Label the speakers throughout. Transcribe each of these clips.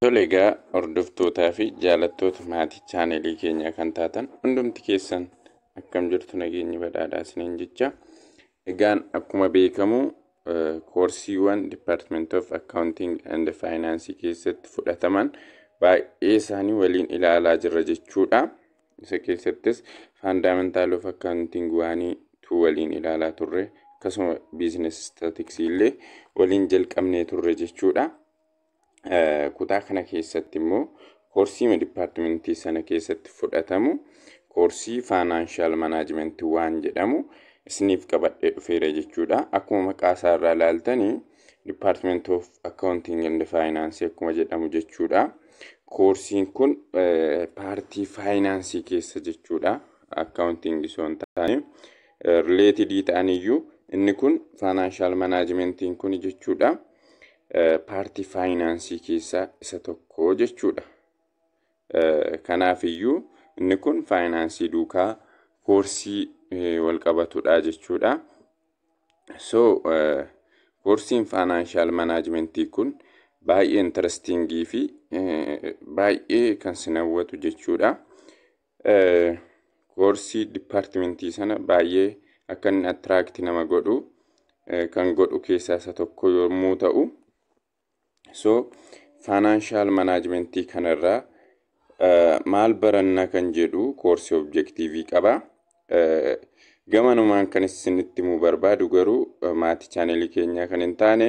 Speaker 1: Tole, egaa hordoftootaa fi jaalattoota maatii chaanelii keenyaa kan taatan hundumti keessan, akkam jirtu? Nageenyi badhaadhaa isiniin jecha. Egaan akkuma beekamu koorsiiwwan Department of Accounting and Finance keessatti fudhataman baay'ee isaanii waliin ilaalaa jirra jechuudha. Isa keessattis Fundamental of Accounting 1, 2 waliin ilaalaa turre, akkasuma Business Statistics illee waliin jalqabnee turre jechuudha. Kutaa kana keessatti immoo koorsii dipaartimentii sana keessatti fudhatamu, koorsii Financial Management 1 jedhamu isiniif qabadhee dhufeera jechuudha. Akkuma maqaa isaa irraa ilaaltanii, Department of Accounting and Finance akkuma jedhamu jechuudha. Koorsiin kun paartii faayinaansii keessa jechuudha. Accounting osoo hin taane, related ta'aniyyuu, inni kun financial managementiin kun jechuudha. Paartii faayinaansii keessaa isa tokko jechuudha. Kanaafiyyuu inni kun faayinaansii duukaa koorsii wal qabatudha jechuudha. So koorsiin financial managementii kun baay'ee interestingii fi baay'ee kan sin hawwatu jechuudha. Koorsii dipaartimentii sana baay'ee akka inni attract nama godhu kan godhu keessaa isa tokko yommuu ta'u, so financial managementii kanarraa maal baranna kan jedhu koorsii objectiveii qaba. Gamanumaan kan isinitti himuu barbaadu garuu, maatii chaanelii keenyaa kan hin taane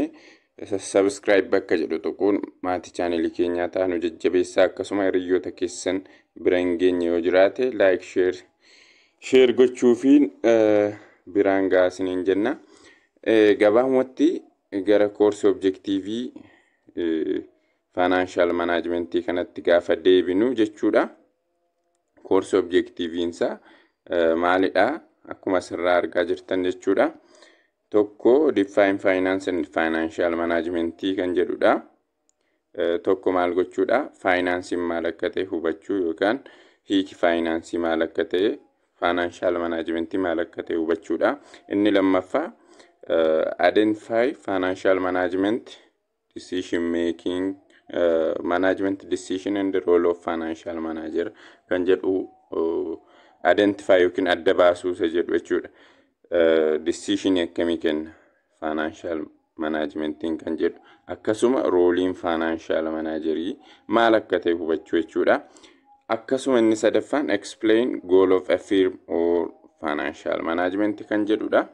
Speaker 1: subscribe bakka jedhu tuquun maatii chaanelii keenyaa ta'an jajjabeessaa, akkasuma hiriyoota keessan bira hin geenye yoo jiraate like, share gochuufiin biraan gahaa isiniin jenna. Gabaabumatti gara koorsii objectiveii financial managementii kanatti gaafa deebinu jechuudha. Koorsii objectiveiinsaa maalidha? Akkuma asirraa argaa jirtan jechuudha. Tokko define finance and financial managementii kan jedhudha. Tokko maal gochuudha? Faayinaansiin maal akka ta'e hubachuu, yookaan hiiki faayinaansii maal akka ta'e, financial managementii maal akka ta'e hubachuudha. Inni lammaffaa identify financial management decision making, management decision and the role of financial manager kan jedhu identify yookiin adda baasuu isa jedhu jechuudha. Decision akkamii kenna financial managementiin kan jedhu, akkasuma roleiin financial managerii maal akka ta'e hubachuu jechuudha. Akkasuma inni sadaffaan explain goal of a firm or financial management kan jedhudha.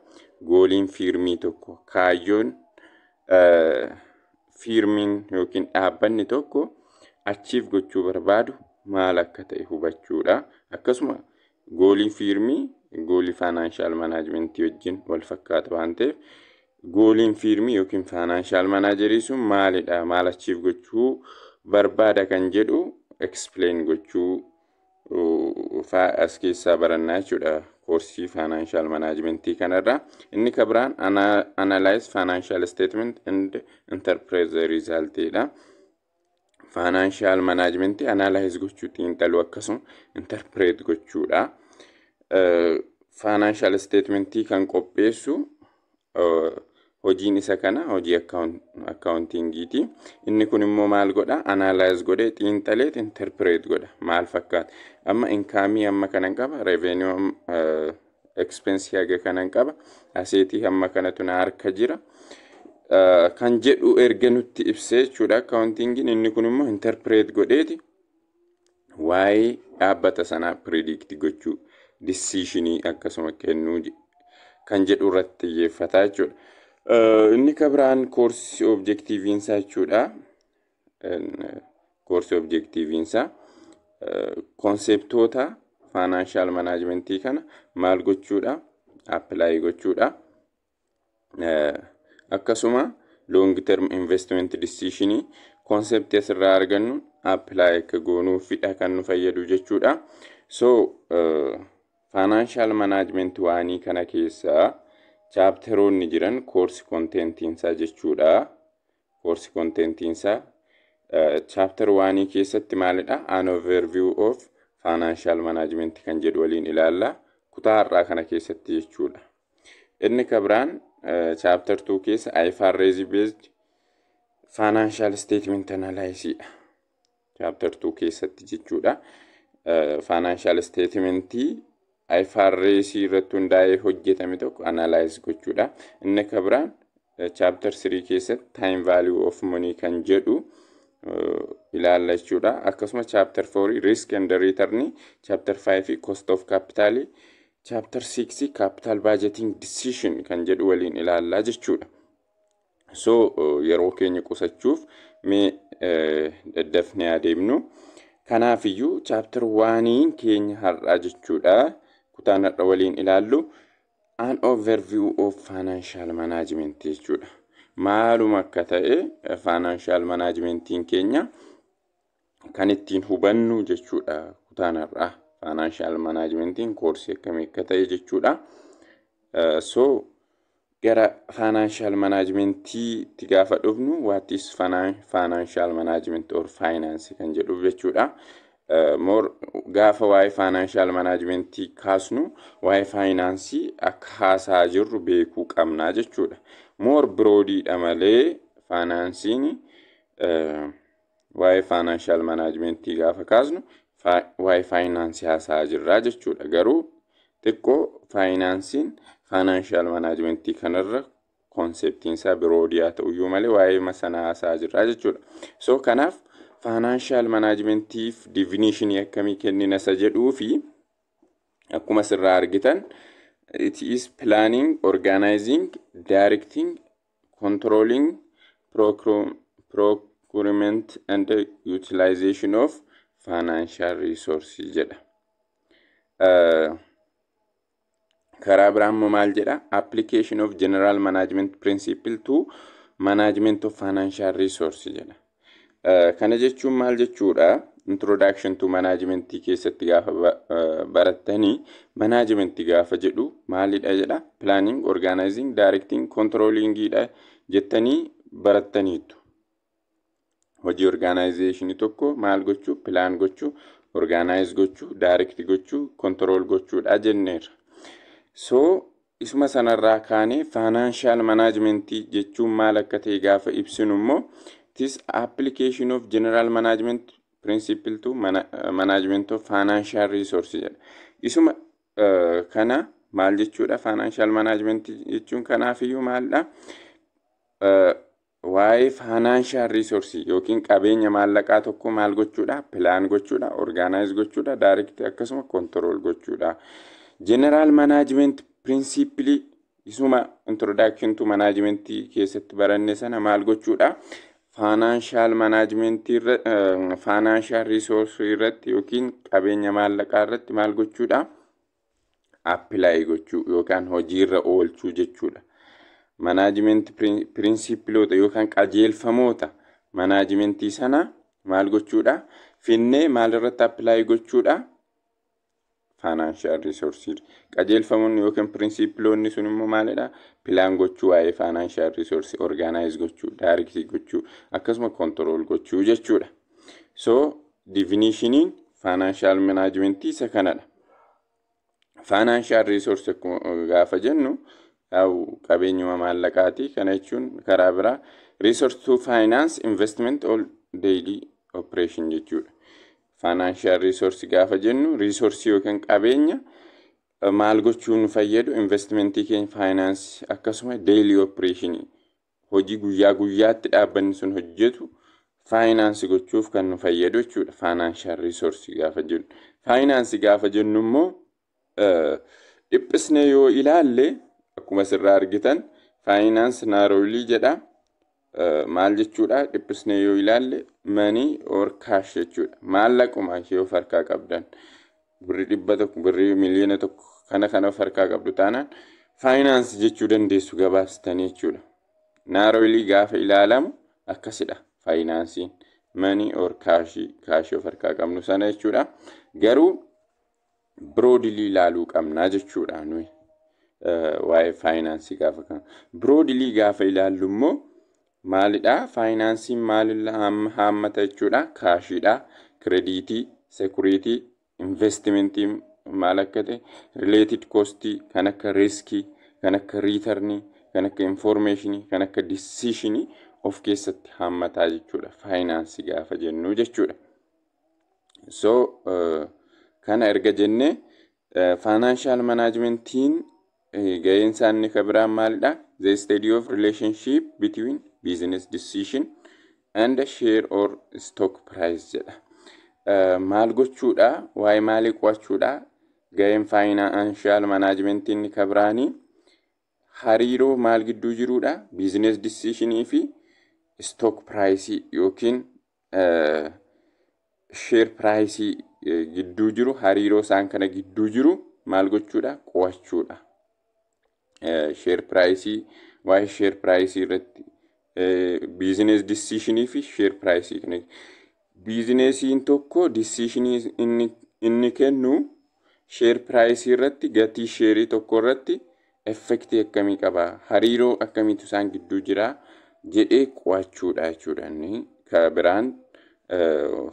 Speaker 1: Goaliin firmii tokko, kaayyoon firmiin yookiin dhaabbanni tokko achieve gochuu barbaadu maal akka ta'e hubachuudha. Akkasuma goaliin firmii goalii financial managementii wajjin wal fakkaata waan ta'eef, goaliin firmii yookiin financial managerii sun maalidha, maal achieve gochuu barbaada kan jedhu explain gochuu as keessaa barannaa jechuudha koorsii financial managementii kanarraa. Inni kan biraan analyze financial statement and interpret the result dha. Financial managementii analyze gochuu, xiinxaluu, akkasuma interpret gochuudha. Financial statementii kan qopheessu hojiin isa kana hojii accountingiiti. Inni kun immoo maal godha? Analyze godhee, xiinxalee, interpret godha. Maal fakkaata? Amma incomeii amma kanan qaba, revenue, expensii haga kanan qaba, assetii hamma kanatu na harka jira kan jedhu erga nutti ibsee jechuudha accountingiin. Inni kun immoo interpret godheeti waa'ee dhaabbata sanaa predict gochuu, decisionii akkasuma kennuu kan jedhu irratti xiyyeeffata jechuudha. Inni kan biraan koorsii objectiveiinsaa jechuudha. Koorsii objectiveiinsaa conceptoota financial managementii kana maal gochuudha? Apply gochuudha. Akkasuma long term investment decisionii conceptii asirraa argannu apply akka goonuufidha kan nu fayyadu jechuudha. So financial management 1 kana keessaa chapteroonni jiran, course contentiinsaa jechuudha. Course contentiinsaa chapter 1 keessatti maalidha? An overview of financial management kan jedhu waliin ilaalla kutaa har'aa kana keessatti jechuudha. Inni kan biraan chapter 2 keessa IFRS based financial statement analysis dha. Chapter 2 keessatti jechuudha. Financial statementii IFRS irratti hundaa'ee hojjetame tokko analyze gochuudha. Inni akka biraan chapter 3 keessatti time value of money kan jedhu ilaalla jechuudha. Akkasuma chapter 4 risk and return, chapter 5 cost of capital, chapter 6 capital budgeting decision kan jedhu waliin ilaallaa jechuudha. So yeroo keenya qusachuuf mee daddafnee adeemnu. Kanaafiyyuu chapter 1 keenya har'aa jechuudha. Kutaan har'a waliin ilaallu an overview of financial management jechuudha. Maaluma akka ta'e financial managementiin keenya kan ittiin hubannu jechuudha kutaan har'aa. Financial managementiin koorsii akkamii akka ta'e jechuudha. So gara financial managementiitti gaafa dhufnu, what is financial management or finance kan jedhuuf jechuudha. More gaafa waa'ee financial managementii kaasnu, waa'ee faayinaansii akka haasaa jirru beekuu qabnaa jechuudha. More broadiidha malee faayinaansiin, waa'ee financial managementii gaafa kaasnu waa'ee faayinaansii haasaa jirraa jechuudha. Garuu xiqqoo faayinaansiin financial managementii kanarra conceptiin isaa broadii haa ta'uyyuu malee waa'ee sana haasaa jirraa jechuudha. So kanaaf financial managementiif definitionii akkamii kennina isa jedhuu fi akkuma asirraa argitan, it is planning, organizing, directing, controlling, procurement and utilization of financial resources jedha. Karaa biraa immoo maal jedha? Application of general management principle to management of financial resource jedha. Kana jechuun maal jechuudha? Introduction to management keessatti gaafa barattanii, management gaafa jedhu maalidha jedha? Planning, organizing, directing, controllingidha jettanii barattaniitu. Hojii organization tokko maal gochuu? Plan gochuu, organize gochuu, direct gochuu, control gochuudha jenneerra. So isuma sanarraa kaanee financial management jechuun maal akka ta'e gaafa ibsinu immoo, it is application of general management principle to management of financial resource jedha. Isuma kana maal jechuudha? Financial management jechuun kanaafiyyuu maalidha? Waa'ee financial resource yookiin qabeenya maallaqaa tokko maal gochuudha? Plan gochuudha, organize gochuudha, direct akkasuma control gochuudha. General management principle isuma introduction to management keessatti baranne sana maal gochuudha? Financial management irra, financial resource irratti yookiin qabeenya maallaqaa irratti maal gochuudha? Apply gochuu yookaan hojiirra oolchuu jechuudha. Management principleoota yookaan qajeelfamoota managementii sana maal gochuudha? Finnee maal irratti apply gochuudha? Financial resource. Qajeelfamoonni yookaan principleoonni sun immoo maalidha? Plan gochuu, waa'ee financial resource organize gochuu, direct gochuu, akkasuma control gochuu jechuudha. So definitioniin financial management isa kanadha. Financial resource gaafa jennu qabeenyuma maallaqaati. Kana jechuun karaa biraa resource to finance investment all daily operation jechuudha. Financial resource gaafa jennu, resource yookaan qabeenya maal gochuu nu fayyadu? Investmentii keenya finance, akkasuma daily operation, hojii guyyaa guyyaatti dhaabbanni sun hojjetu finance gochuuf kan nu fayyadu jechuudha. Financial resource gaafa jennu. Finance gaafa jennu immoo dhiphisnee yoo ilaalle, akkuma asirraa argitan, finance narrowly jedha. Maal jechuudha? Dhiphisnee yoo ilaalle money or cash jechuudha. Maallaquma ishee of harkaa qabdan. Birrii 100, birrii 1,000,000 kana kana of harkaa qabdu taanaan finance jechuu dandeessu gabaabsitanii jechuudha. Narrowly gaafa ilaalamu akkasidha faayinaansiin. Money or cashii, cashii of harkaa qabnu sana jechuudha. Garuu broadly ilaaluu qabnaa jechuudha nuyi. Waa'ee faayinaansii gaafa kana. Broadly gaafa ilaallu immoo maalidha? Faayinaansiin maalilla haammata jechuudha? Cashiidha, creditii, security, investmentii maal akka ta'e, related costii kan akka riskii, kan akka returnii, kan akka informationii, kan akka decisionii of keessatti haammataa jechuudha. Faayinaansii gaafa jennu jechuudha. So kana erga jennee, financial managementiin gaheen isaa inni kan biraan maalidha? The study of relationship between business decision and share or stock price jedha. Maal gochuudha? Waa'ee maalii qo'achuudha? Gaheen financial managementiin inni kan biraanii hariiroo maal gidduu jiruudha? Business decisionii fi stock price yookiin share price gidduu jiru, hariiroo isaan kana gidduu jiru maal gochuudha? Qo'achuudha. Share price, waa'ee share price irratti, business decisionii fi share price kana, businessiin tokko decisionii inni kennu share price irratti, gatii shareii tokko irratti effectii akkamii qaba, hariiroo akkamiitu isaan gidduu jira jedhee qo'achuudha jechuudha. Inni ka biraan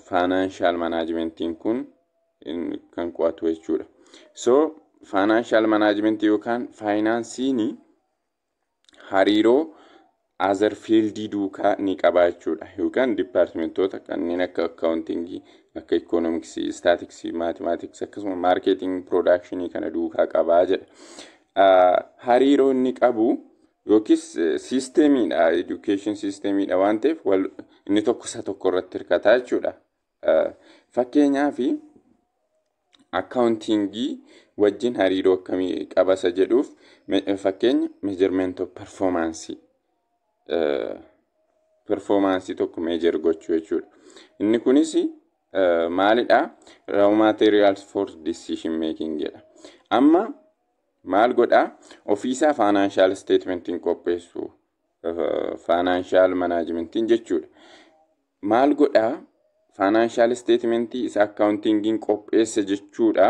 Speaker 1: financial managementiin kun kan qo'atu jechuudha. So financial managementii yookaan faayinaansiin hariiroo other fieldii duukaa ni qaba jechuudha. Yookaan departmentoota kanneen akka accountingii, akka economicsii, statisticsii, mathematicsii, akkasuma marketing, productionii kana duukaa qabaa jedha. Hariiroo inni qabu yookiis systemiidha, education systemiidha waan ta'eef, inni tokko isa tokko irratti hirkataa jechuudha. Fakkeenyaaf, accountingii wajjin hariiroo akkamii qaba isa jedhuuf, fakkeenya measurement of performance, performance tokko measure gochuu jechuudha. Inni kunis maalidha? Raw materials for decision making jedha. Amma maal godhaa? Ofiisaa financial statementiin qopheessu financial managementiin jechuudha. Maal godhaa? Financial statementii isa accountingiin qopheesse jechuudha.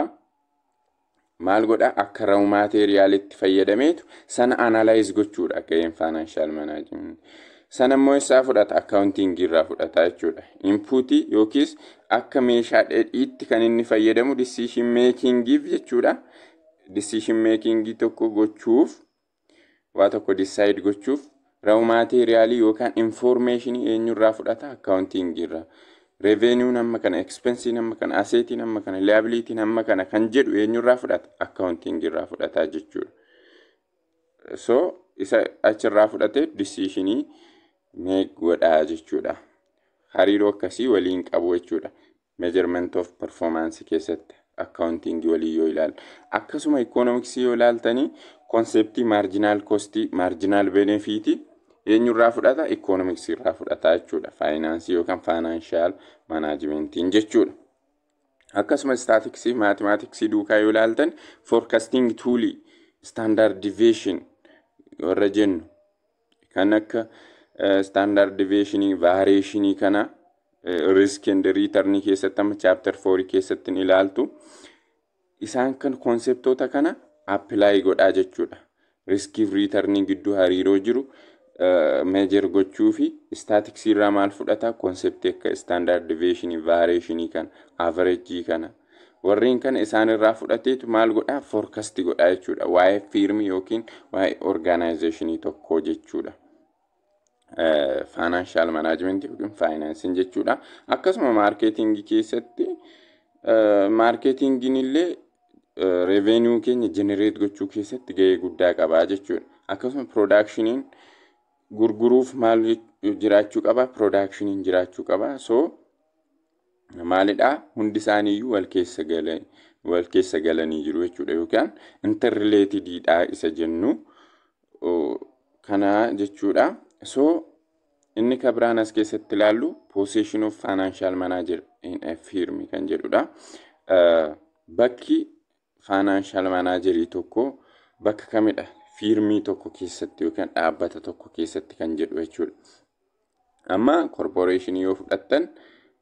Speaker 1: Maal godhaa? Akka raw materialitti fayyadameetu sana analyze gochuudha gaheen financial management. Sana immoo isaa fudhata? Accountingii irraa fudhata jechuudha. Inputii yookiis akka meeshaa dheedhiitti kan inni fayyadamu decision makingiif jechuudha. Decision makingii tokko gochuuf, waa tokko decide gochuuf, raw materialii yookaan informationii eenyurraa fudhata? Accountingii irraa. Revenuun amma kana, expensiin amma kana, assetiin amma kana, liabilityn amma kana kan jedhu eenyurraa fudhata? Accountingii irraa fudhata jechuudha. So isa achirraa fudhatee decisionii make godhaa jechuudha. Hariiroo akkasii waliin qabu jechuudha. Measurement of performance keessatti accountingii walii yoo ilaalu. Akkasuma economicsii yoo ilaaltanii, conceptii marginal costii, marginal benefitii eenyurraa fudhata? Economicsii irraa fudhata jechuudha. Faayinaansii yookaan financial managementiin jechuudha. Akkasuma statisticsii, mathematicsii duukaa yoo ilaaltan, forecasting toolii, standard deviation warra jennu, kan akka standard deviationii, variationii kana risk and return keessatti, amma chapter 4 keessatti ni ilaaltu. Isaan kan conceptoota kana apply godhaa jechuudha. Riskiif returnii gidduu hariiroo jiru measure gochuu fi statisticsii irraa maal fudhata? Conceptii akka standard deviationii, variationii kana, averageii kana, warreen kana isaan irraa fudhateetu maal godhaa? Forecast godhaa jechuudha, waa'ee firmii yookiin waa'ee organizationii tokkoo jechuudha. Financial managementii yookiin faayinaansiin jechuudha. Akkasuma marketingii keessatti, marketingiin illee revenue keenya generate gochuu keessatti gahee guddaa qabaa jechuudha. Akkasuma productioniin gurguruuf maal jiraachuu qaba? Productioniin jiraachuu qaba. So maalidhaa? Hundi isaaniiyyuu wal keessa galanii jiru jechuudha, yookaan interrelatediidha isa jennu kana jechuudha. So inni kan biraan as keessatti ilaallu position of financial manager in a firm kan jedhudha. Bakki financial managerii tokko bakka kamidha? Firmii tokko keessatti yookaan dhaabbata tokko keessatti kan jedhu jechuudha. Amma corporationii yoo fudhattan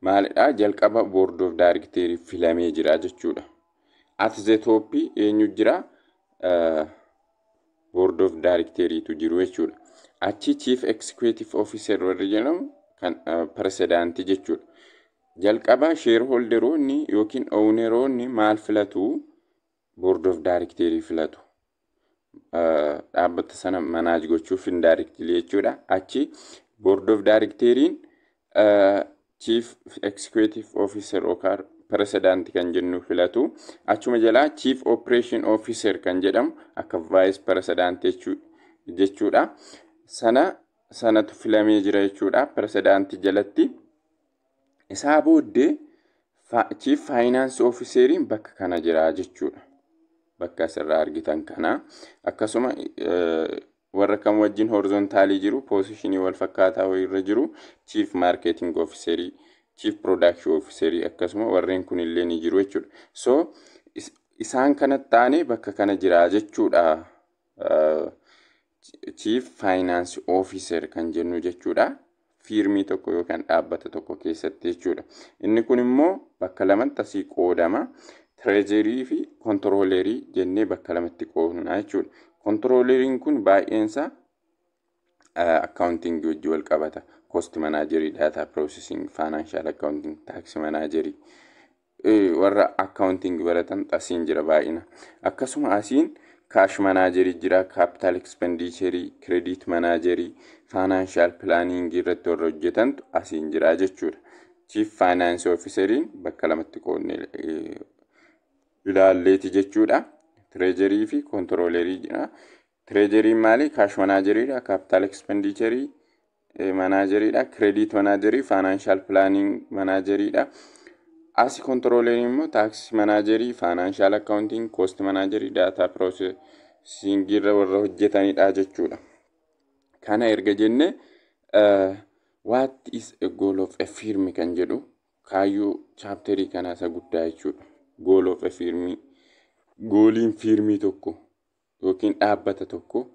Speaker 1: maalidha? Jalqaba board of directorii filamee jira jechuudha. At the top eenyu jira? Board of directoriitu jiru jechuudha. Achi chief executive officer warri jedhamu kan presidentii jechuudha. Jalqaba shareholderoonni yookiin owneroonni maal filatu? Board of directorii filatu. Dhaabbata sana manage gochuuf indirectly jechuudha. Achi board of directoriin chief executive officer yookaan President kan jennu filatu. Achuma jalaa Chief Operation Officer kan jedhamu akka Vice President jechuudha. Sana sanatu filamee jira jechuudha President jalatti. Isaa booddee Chief Finance Officeriin bakka kana jira jechuudha. Bakka asirraa argitan kana. Akkasuma warra kam wajjin horizontalii jiru, positionii wal fakkaataa wayirra jiru, Chief Marketing Officerii, Chief Production Officerii, akkasuma warreen kun illee ni jiru jechuudha. So isaan kanatti taane bakka kana jira jechuudha. Chief Finance Officer kan jennu jechuudha. Firmii tokko yookaan dhaabbata tokko keessatti jechuudha. Inni kun immoo bakka lamatti asii qoodama. Treasury fi controllerii jennee bakka lamatti qoodna jechuudha. Controlleriin kun baay'eensaa accountingii wajjin wal qabata. Cost managerii, data processing, financial accounting, tax managerii. Warra accountingii baratan asiin jira baay'ina. Akkasuma asiin cash managerii jira, capital expenditureii, credit managerii, financial planningii irratti warra hojjetantu asiin jira jechuudha. Chief Finance Officeriin bakka lamatti qoodne ilaalleeti jechuudha. Treasury fi controllerii jira. Treasuryiin maali? Cash manageriidha, capital expenditureii manageriidha, credit managerii, financial planning manageriidha. Asi controlleriin immoo tax managerii, financial accounting, cost managerii, data processing irra warra hojjetanidha jechuudha. Kana erga jenne, what is a goal of a firm kan jedhu kaayyoo chapterii kanaa isa guddaa jechuudha. Goal of a firm, goaliin firmii tokko yookiin dhaabbata tokko,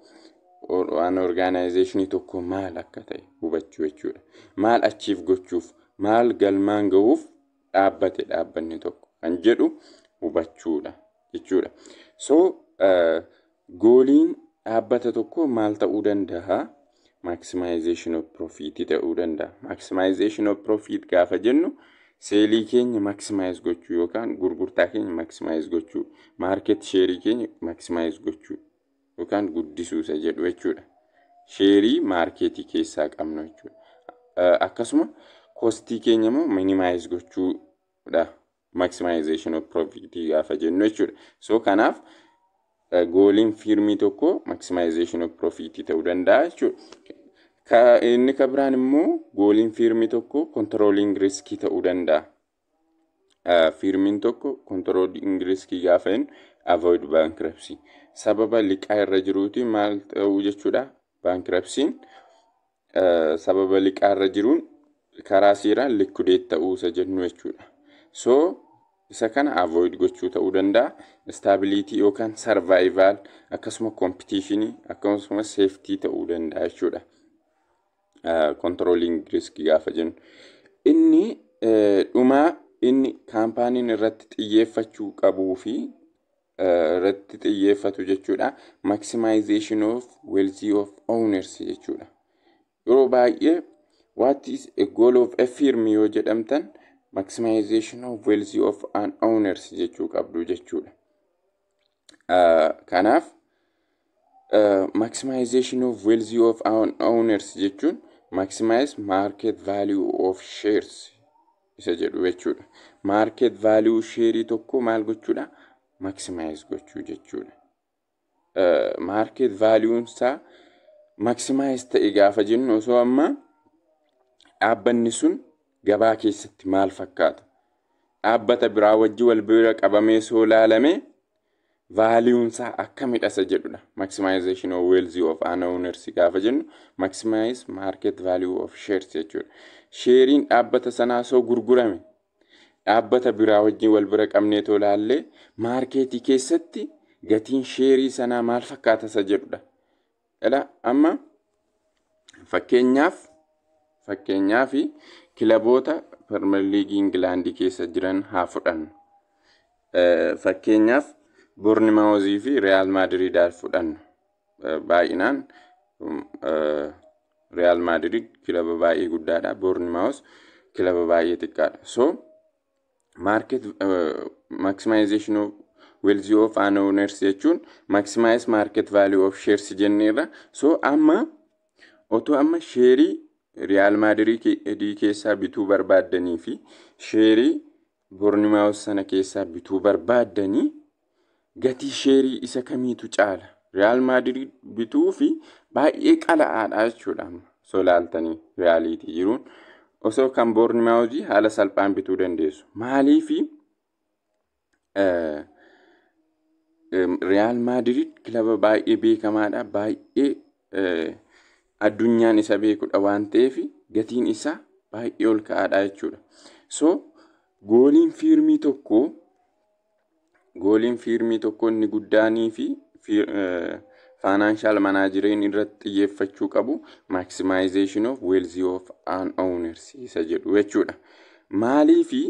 Speaker 1: waan organizationii tokko maal akka ta'e hubachuu jechuudha. Maal achiif gochuuf, maal galmaan gahuuf dhaabbate dhaabbanni tokko kan jedhu hubachuudha jechuudha. So goaliin dhaabbata tokko maal ta'uu danda'a? Maximization of profit ta'uu danda'a. Maximization of profit gaafa jennu saleii keenya maximize gochuu yookaan gurgurtaa keenya maximize gochuu, market shareii keenya maximize gochuu yookaan guddisuu isa jedhu jechuudha. Shareii marketii keessaa qabnu jechuudha. Akkasuma costii keenya immoo minimize gochuudha. Maximization of profit gaafa jennu jechuudha. So kanaaf goaliin firmii tokko maximization of profit ta'uu danda'a jechuudha. Inni ka biraan immoo goaliin firmii tokko controlling riskii ta'uu danda'a. Firmiin tokko controlling riskii gaafa jennu avoid bankruptcy. Sababa liqaa irra jiruutiin maal ta'uu jechuudha? Bankruptcy'n sababa liqaa irra jiruun karaa seeraan liquidate ta'uu isa jennu jechuudha. So isa kana avoid gochuu ta'uu danda'a. Stability yookaan survival, akkasuma competitionii, akkasuma safety ta'uu danda'a jechuudha. Controlling risk gaafa jennu. Inni dhumaa inni companyiin irratti xiyyeeffachuu qabuu fi irratti xiyyeeffatu jechuudha. Maximization of wealth of owners jechuudha. Yeroo baay'ee what is a goal of a firm yoo jedhamtan, maximization of wealth of an owners jechuu qabdu jechuudha. Kanaaf maximization of wealth of an owners jechuun maximize market value of shares isa jedhu jechuudha. Market value shareii tokko maal gochuudha? Maximize gochuu jechuudha. Market value isaa maximize ta'e gaafa jennu, osoo amma dhaabbanni sun gabaa keessatti maal fakkaata? Dhaabbata biraa wajji wal bira qabamee soo laalame valueun isaa akkamidha isa jedhudha. Maximization of wealth of an owners gaafa jennu maximize market value of shares jechuudha. Shareiin dhaabbata sanaa soo gurgurame dhaabbata biraa wajjin wal bira qabnee too laallee marketii keessatti gatiin shareii sanaa maal fakkaata isa jedhudha. Dhala amma fakkeenyaaf kilaboota Premier Leagueii Ingilaandii keessa jiran haa fudhannu. Fakkeenyaaf Bournemouthii fi Real Madrid haa fudhannu. Baay'inaan Real Madrid kilaba baay'ee guddaadha. Bournemouth kilaba baay'ee xiqqaadha. So market maximization of wealth of an owners jechuun maximize market value of shares jenneerra. So amma otoo amma shareii Real Madrid keessaa bituu barbaaddanii fi shareii Bournemouth sana keessaa bituu barbaaddanii, gatii sheerii isa kamiitu caala? Real Madrid bituu fi baay'ee qala'aadha jechuudha. Osoo ilaaltanii reality jiruun osoo kan Bournemouth haala salphaan bituu dandeessu. Maaliifi? Real Madrid kilaba baay'ee beekamaadha. Baay'ee addunyaan isa beekudha waan ta'eef, gatiin isaa baay'ee ol ka'aadha jechuudha. So goaliin firmii tokko inni guddaanii fi financial manageriin irratti xiyyeeffachuu qabu maximization of wealth of an owners isa jedhu jechuudha. Maaliifi?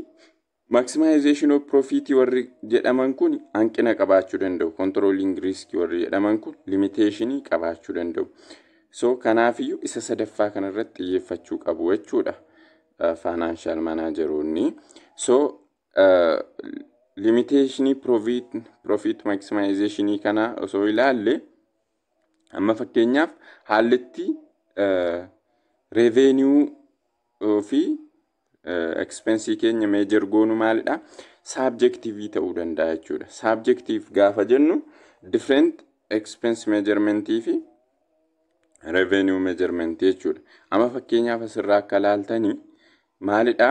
Speaker 1: Maximization of profit warri jedhaman kun hanqina qabaachuu danda'u. Controlling risk warri jedhaman kun limitationii qabaachuu danda'u. So kanaafiyyuu isa sadaffaa kanarratti xiyyeeffachuu qabu jechuudha financial manageroonni. So limitationii profit maximizationii kana osoo ilaalle, amma fakkeenyaaf haallitti revenue fi expensii keenya measure goonu maalidha? Subjective ta'uu danda'a jechuudha. Subjective gaafa jennu different expense measurementii fi revenue measurement jechuudha. Amma fakkeenyaaf asirraa akka ilaaltanii maalidha?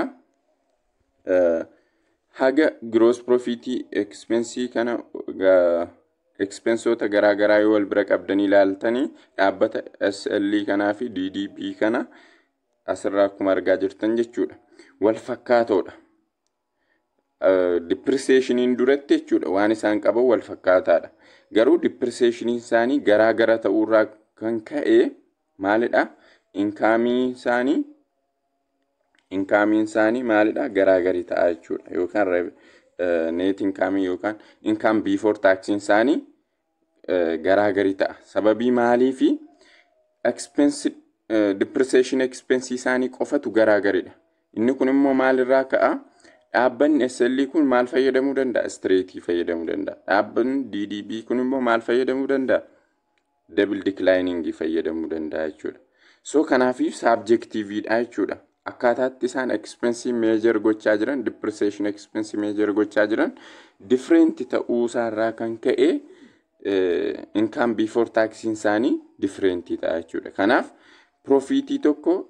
Speaker 1: Haga gross profitii expensii kana, expensoota garaa garaa yoo wal bira qabdanii ilaaltanii, dhaabbata SL kanaa fi DDB kana asirraa akkuma argaa jirtan jechuudha. Wal fakkaatoodha. Depreciationiin duratti jechuudha, waan isaan qaban wal fakkaataadha. Garuu depreciationiin isaanii garaa gara ta'uurraa kan ka'e maalidha? Incomeiin isaanii maalidha? Garaa gari ta'a jechuudha. Yookaan net incomeii yookaan income before taxiin isaanii garaa gari ta'a. Sababii maaliifi? Expense, depreciation expense isaanii qofatu garaa garidha. Inni kun immoo maalirraa ka'a? Dhaabbanni SL kun maal fayyadamuu danda'a? Straightii fayyadamuu danda'a. Dhaabbanni DDB kun immoo maal fayyadamuu danda'a? Double declining fayyadamuu danda'a jechuudha. So kanaafiif subjectiveidha jechuudha. Akkaataatti isaan expense measure gochaa jiran, depreciation expense measure gochaa jiran different ta'uu isaarraa kan ka'e income before taxiin isaanii different ta'a jechuudha. Kanaaf profitii tokko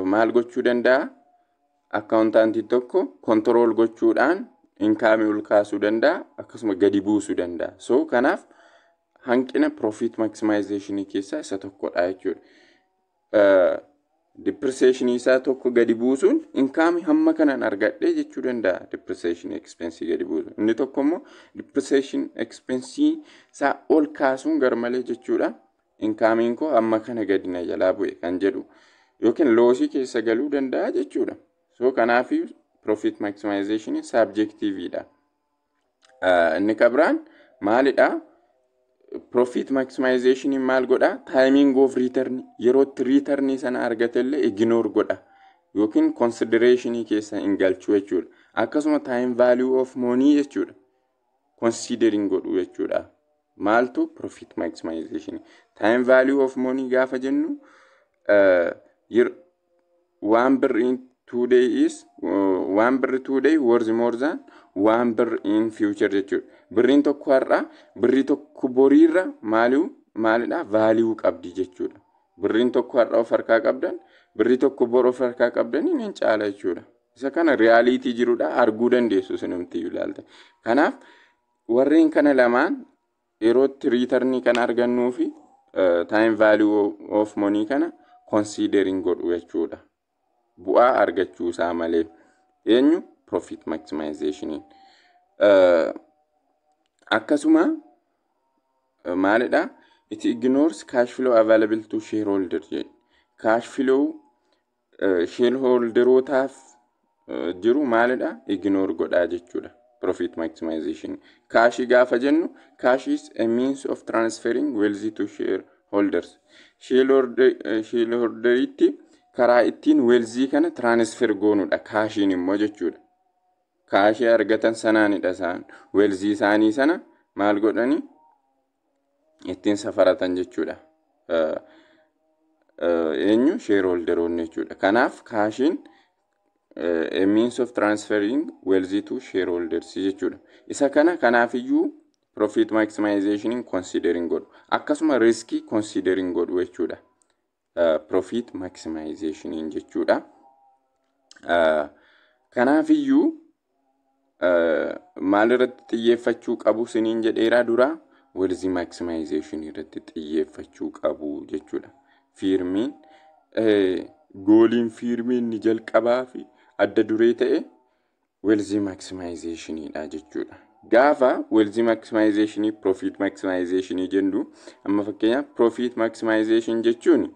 Speaker 1: maal gochuu danda'a? Accountantii tokko control gochuudhaan incomeii ol kaasuu danda'a, akkasuma gadi buusuu danda'a. So kanaaf hanqina profit maximization keessaa isa tokkodha jechuudha. Depreciation isaa tokko gadi buusuun incomeii hamma kanan argadhe jechuu danda'a, depreciation expense gadi buusuun. Inni tokko immoo depreciation expense isaa ol kaasuun garmalee jechuudha. Incomeiin koo hamma kana gadi na jalaa bu'e kan jedhu yookiin lossii keessa galuu danda'a jechuudha. So kanaaf profit maximization subjectiveidha. Inni kabiraan maalidha? Profit maximization maal godha? Timing of return, yerootti return sana argatellee ignore godha yookiin considerationii keessa hin galchu jechuudha. Akkasuma time value of money jechuudha. Considering godhu jechuudha. Maaltu? Profit maximization. Time value of money gaafa jennu, 1 birr in today is 1 birr today worth more than 1 birr in future jechuudha. Birriin tokko har'a birrii tokko boriirra maaliu maalidha? Value qabdi jechuudha. Birriin tokko har'a of harkaa qabdan birrii tokko bor of harkaa qabdan hin caala jechuudha. Isa kana reality jirudha, arguu dandeessu sinumti ilaalta. Kanaaf warreen kana lamaan yerootti returnii kana argannuu fi time value of money kana considering godhu jechuudha. Bu'aa argachuu isaa malee eenyu? Profit maximization. Akkasuma maalidha? It ignores cash flow available to shareholder jedhe. Cash flow shareholderootaaf jiru maalidha? Ignore godhaa jechuudha. Profit maximization. Cashii gaafa jennu, cash is a means of transferring wealth to shareholders. Shareholderitti karaa ittiin wealthii kana transfer goonudha cashiin immoo jechuudha. Cashii argatan sanaanidha isaan wealthii isaanii sana maal godhani? Ittiin safaratan jechuudha. Eenyu? Shareholderoonni jechuudha. Kanaaf cashiin A means of transferring wealth to shareholders jechuudha. Isa kana kanaafiyyuu profit maximization considering godhu. Akkasuma riskii considering godhu jechuudha. Profit maximization jechuudha. Kanaafiyyuu maal irratti xiyyeeffachuu qabu siniin jedheeraa dura? Wealth maximization irratti xiyyeeffachuu qabu jechuudha. Firmiin goaliin firmii inni jalqabaa fi adda duree ta'e wealth maximizationidha jechuudha. Gaafa wealth maximization, profit maximization jennu, amma fakkeenyaaf profit maximization jechuun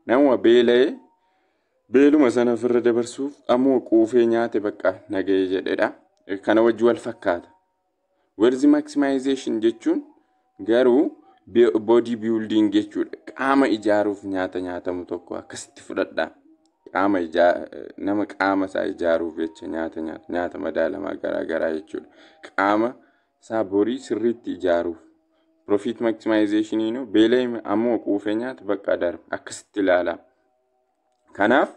Speaker 1: nama beela'ee beeluma sana ofirra dabarsuuf ammoo quufee nyaate bakka nagahee jedhedha. Kana wajji wal fakkaata. Wealth maximization jechuun garuu body building jechuudha. Qaama ijaaruuf nyaata nyaatamu tokko akkasitti fudhadhaa. Qaama nama qaama isaa ijaaruuf jecha nyaata nyaata, nyaata madaalamaa garaa garaa jechuudha. Qaama isaa borii sirriitti ijaaruuf. Profit maximization beela'ee ammoo quufee nyaata bakka darba akkasitti ilaala. Kanaaf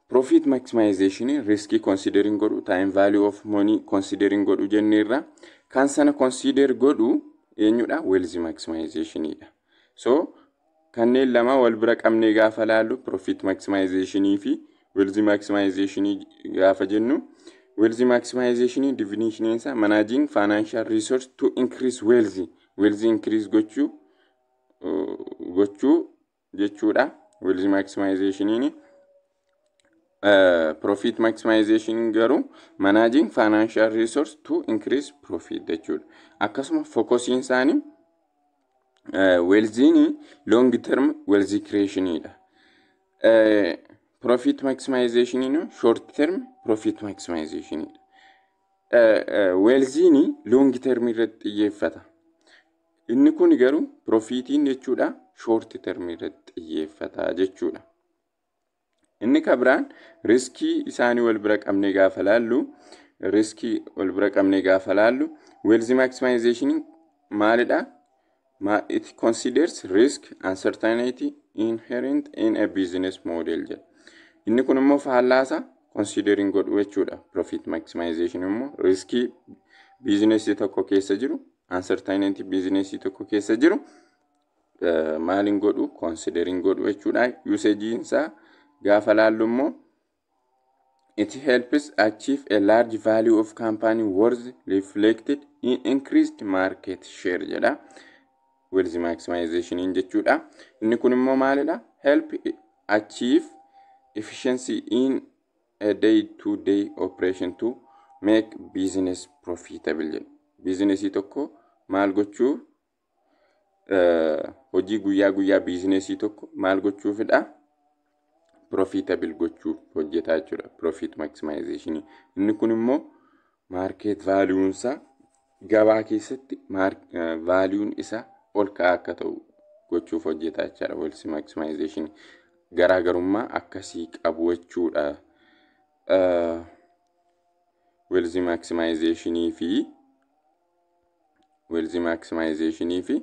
Speaker 1: profit maximization riskii considering godhu, time value of money considering godhu jenneerra. Kan sana consider godhu eenyudha? Wealth maximizationidha. So kanneen lama wal bira qabnee gaafa laallu, profit maximizationii fi wealth maximizationii gaafa jennu, wealth maximization definition isaa managing financial resource to increase wealth, wealth increase gochuu jechuudha. Wealth maximizationiin. Profit maximization garuu managing financial resource to increase profit jechuudha. Akkasuma focusiin isaanii wealthiin long term wealth creationidha. Profit maximization short term profit maximizationidha. Wealthiin long term irratti xiyyeeffata. Inni kun garuu profitiin jechuudha short term irratti xiyyeeffata jechuudha. Inni kan biraan riskii isaanii wal bira qabnee gaafa laallu, riskii wal bira qabnee gaafa laallu, wealth maximization maalidha? It considers risk, uncertainty inherent in a business model jedha. Inni kun immoo faallaasa considering godhu jechuudha. Profit maximization immoo riskii businessii tokko keessa jiru, uncertainty businessii tokko keessa jiru maaliin godhu? Considering godhu jechuudha. Usage isaa gaafa laallu immoo it helps achieve a large value of company worth reflected in increased market share jedha. Wealth maximization jechuudha. Inni kun immoo maalidha? Help achieve efficiency in a day to day operation to make business profitable jedha. Businessii tokko maal gochuu, hojii guyyaa guyyaa businessii tokko maal gochuufidha? Profitable gochuuf hojjetaa jechuudha. Profit maximization. Inni kun immoo market valueunsaa gabaa keessatti valueun isaa ol ka'aa akka ta'u gochuuf hojjetaa jechaadha. Wealth maximization garaagarummaa akkasii qabu jechuudha. Wealth maximizationii fi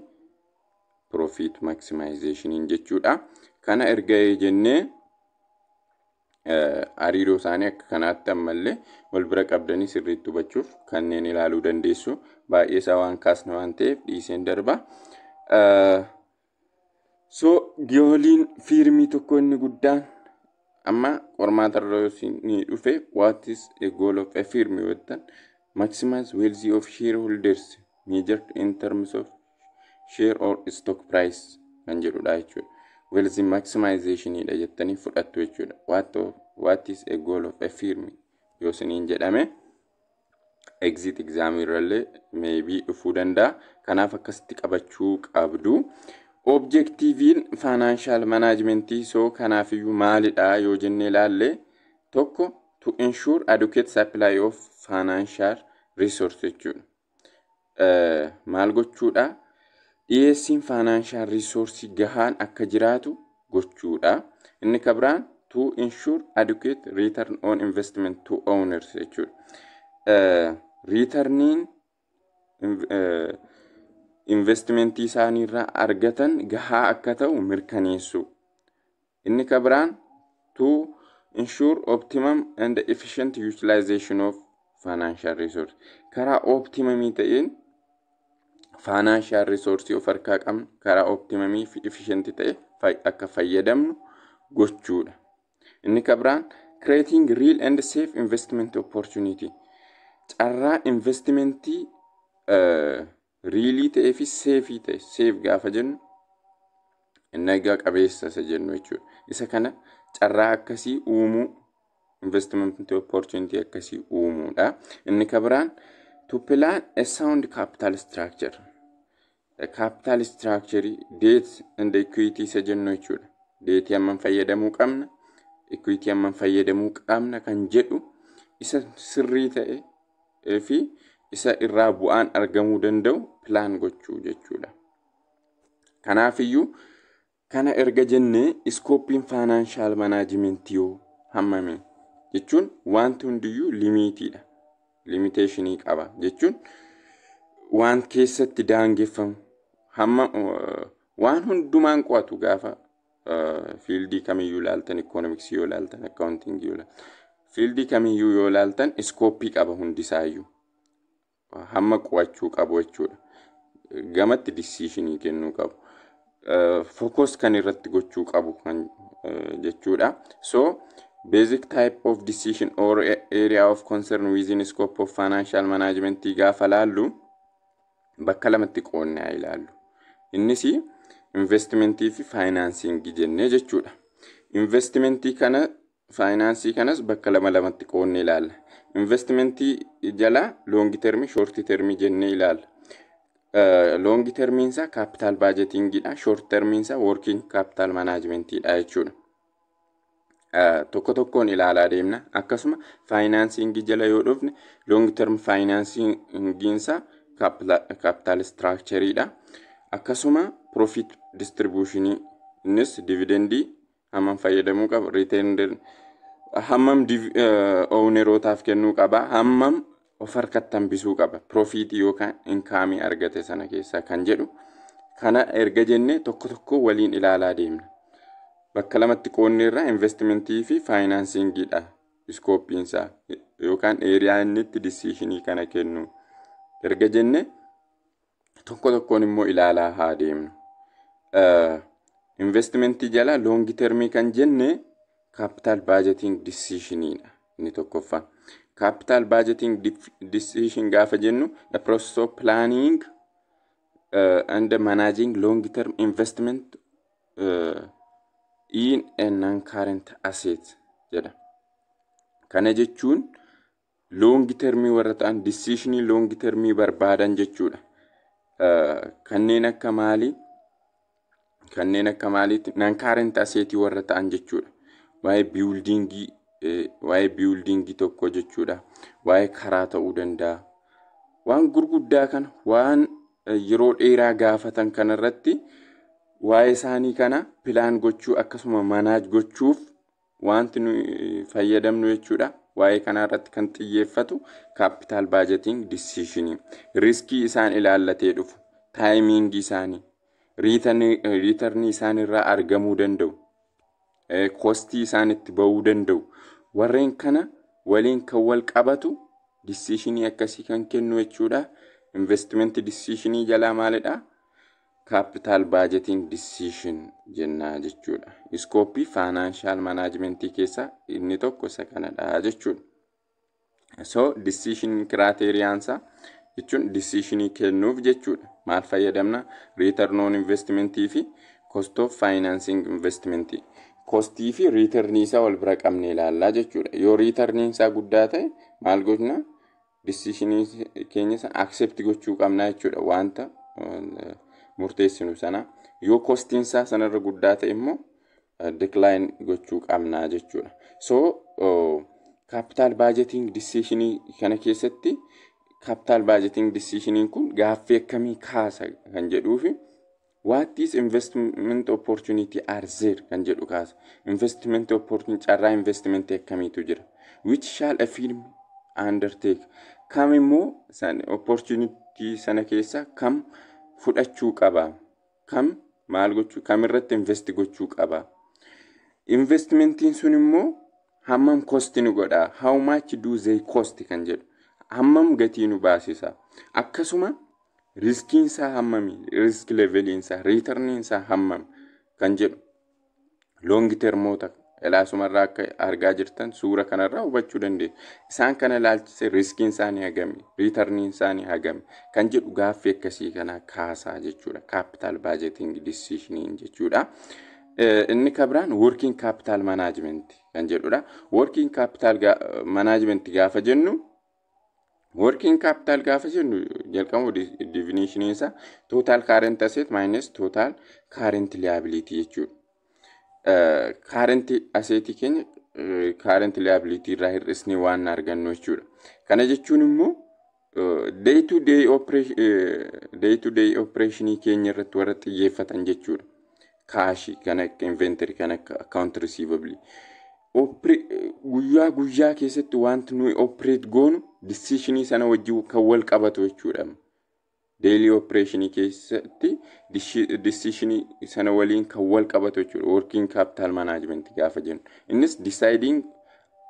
Speaker 1: profit maximization jechuudha. Kana erga jennee, hariiroo isaanii akka kanaatti ammallee wal bira qabdanii sirriitti hubachuuf kanneen ilaaluu dandeessu. Baay'ee isaa waan kaasne waan ta'eef dhiiseen darba. So goaliin firmii tokko inni guddaan, amma qormaata irra ni dhufe, "What is a goal of a firm?" yoo jettan, maximize wealth of shareholders measured in terms of share or stock price kan jedhudha jechuudha. Wealth maximizationidha jettanii fudhattu jechuudha. What is a goal of a firm yoo isiniin jedhame, exit exam irrallee maybe dhufuu danda'a. Kanaaf akkasitti qabachuu qabdu. Objectiviin financial managementii so kanaafiyyuu maalidha yoo jennee ilaalle, tokko to ensure adequate supply of financial resource jechuudha. Maal gochuudha? Dhiyeessiin financial resource gahaan akka jiraatu gochuudha. Inni kan biraan to ensure adequate return on investment to owners jechuudha. Returniin investimentii isaaniirraa argatan gahaa akka ta'u mirkaneessu. Inni kan biraan to Ensure optimum and efficient utilization of financial resource. Karaa optimumii ta'een financial resource of harkaa qabnu karaa optimumii fi efficient ta'e akka fayyadamnu gochuudha. Inni kan biraan creating real and safe investment opportunity. Carraa investimentii realii ta'ee fi safeii ta'e, safe gaafa jennu nagaa qabeessa isa jennu jechuudha. Isa kana carraa akkasii uumuu, investment opportunity akkasii uumuudha. Inni kan biraan to plan a sound capital structure. Capital structure, debt and equity isa jennu jechuudha. Debtii hammam fayyadamuu qabna, equity hammam fayyadamuu qabna kan jedhu isa sirrii ta'e fi isa irraa bu'aan argamuu danda'u plan gochuu jechuudha. Kanaafiyyuu kana erga jennee, scopeiin financial managementii yoo hammame jechuun wanti hundiyyuu limitiidha. Limitationii qaba jechuun waan keessatti daangeffamu, hamma waan hundumaan qo'atu. Gaafa fieldii kamiyyuu ilaaltan, economicsii yoo ilaaltan, accountingii yoo ilaaltan, fieldii kamiyyuu yoo ilaaltan, scopeii qaba hundisaayyuu. Hamma qo'achuu qabu jechuudha. Gamatti decisionii kennuu qabu. Focus kan irratti gochuu qabu kan jechuudha. So basic type of decision or area of concern within scope of financial management gaafa laallu, bakka lamatti qoodnee haa ilaallu. Innis investimentii fi financingii jennee jechuudha. Investimentii kana, financeii kanas bakka lama lamatti qoodnee ilaalla. Investimentii jala long termii, short termii jennee ilaalla. Long termiin isaa capital budgetingiidha. Short termiin isaa working capital managementiidha jechuudha. Tokko tokkoon ilaalaa deemna. Akkasuma financingii jala yoo dhufne, long term financingiin isaa capital structureidha. Akkasuma profit distributionii, innis dividendii hammam fayyadamuu qaba, retained hammam ownerootaaf kennuu qaba, hammam of harkatti hambisuu qaba profitii yookaan incomeii argate sana keessaa kan jedhu kana erga jenne, tokko tokko waliin ilaalaa deemna. Bakka lamatti qoodne irraa investimentii fi financingiidha scopeiinsaa yookaan area inni itti decisionii kana kennu erga jenne, tokko tokkoon immoo ilaalaa haa deemnu. Investimentii jala long termii kan jenne capital budgeting decisioniidha inni tokkoffaa. Capital budgeting decision gaafa jennu, the process of planning and managing long term investment in a non-current asset jedha. Kana jechuun long termii warra ta'an, decisionii long termii barbaadan jechuudha. Kanneen akka maalii? Kanneen akka maaliitti? Non-current assetii warra ta'an jechuudha. Waa'ee buildingii tokko jechuudha. Waa'ee karaa ta'uu danda'a. Waan gurguddaa kana, waan yeroo dheeraa gaafatan kanarratti waa'ee isaanii kana plan gochuu akkasuma manage gochuuf wanti nu fayyadamnu jechuudha. Waa'ee kanaa irratti kan xiyyeeffatu capital budgeting decisionii. Riskii isaan ilaallatee dhufu, timingii isaanii, returnii isaan irraa argamuu danda'u, costii isaan itti ba'uu danda'u. Warreen kana waliin kan wal qabatu decisionii akkasii kan kennu jechuudha. Investment decisionii jalaa maalidha? Capital budgeting decision jennaa jechuudha. Scopeii financial managementii keessaa inni tokko isa kanadha jechuudha. So decision criteriaansaa jechuun decisionii kennuuf jechuudha. Maal fayyadamna? Return on investmentii fi cost of financing investmentii. Costii fi returnii isaa wal bira qabnee ilaallaa jechuudha. Yoo returniin isaa guddaa ta'e maal gochna? Decisionii keenya sana accept gochuu qabna jechuudha. Wanta murteessinu sana. Yoo costiin isaa sanarra guddaa ta'e immoo decline gochuu qabna jechuudha. So capital budgeting decisionii kana keessatti capital budgeting decisioniin kun gaaffii akkamii kaasa kan jedhuufi, what is investment opportunity are there kan jedhu kaasa. Investment opportunity, carraa investment akkamiitu jira? Which shall a firm undertake? Kam immoo opportunity sana keessa kam fudhachuu qaba? Kam maal gochuu, kam irratti invest gochuu qaba? Investmentiin sun immoo Hammam cost nu godha? How much do they cost kan jedhu. Hammam gatii nu baasisa? Akkasuma riskiinsaa hammami? Risk leveliinsaa, returniinsaa hammam kan jedhu. Long termoota ilaasumarraa akka argaa jirtan suura kanarraa hubachuu dandeessu. Isaan kana ilaalchise riskiin isaanii hagami, returniin isaanii hagami kan jedhu gaaffii akkasii kana kaasaa jechuudha. Capital budgeting decisioniin jechuudha. Inni kabiraan working capital management kan jedhudha. Working capital management gaafa jennu, working capital gaafa jennu, jalqabu definition isaa total current asset minus total current liability jechuudha. Current asset keenya current liability irraa hir'isnee waan argannu jechuudha. Kana jechuun immoo day to day operation keenya irratti warra xiyyeeffatan jechuudha. Cashii kan akka inventory, kan akka account receivable. Guyyaa guyyaa keessatti wanti nuyi operate goonu decisionii sana wajjin kan wal qabatu jechuudha. Daily operationii keessatti decisionii sana waliin kan wal qabatu jechuudha. Working capital management gaafa jennu. Innis deciding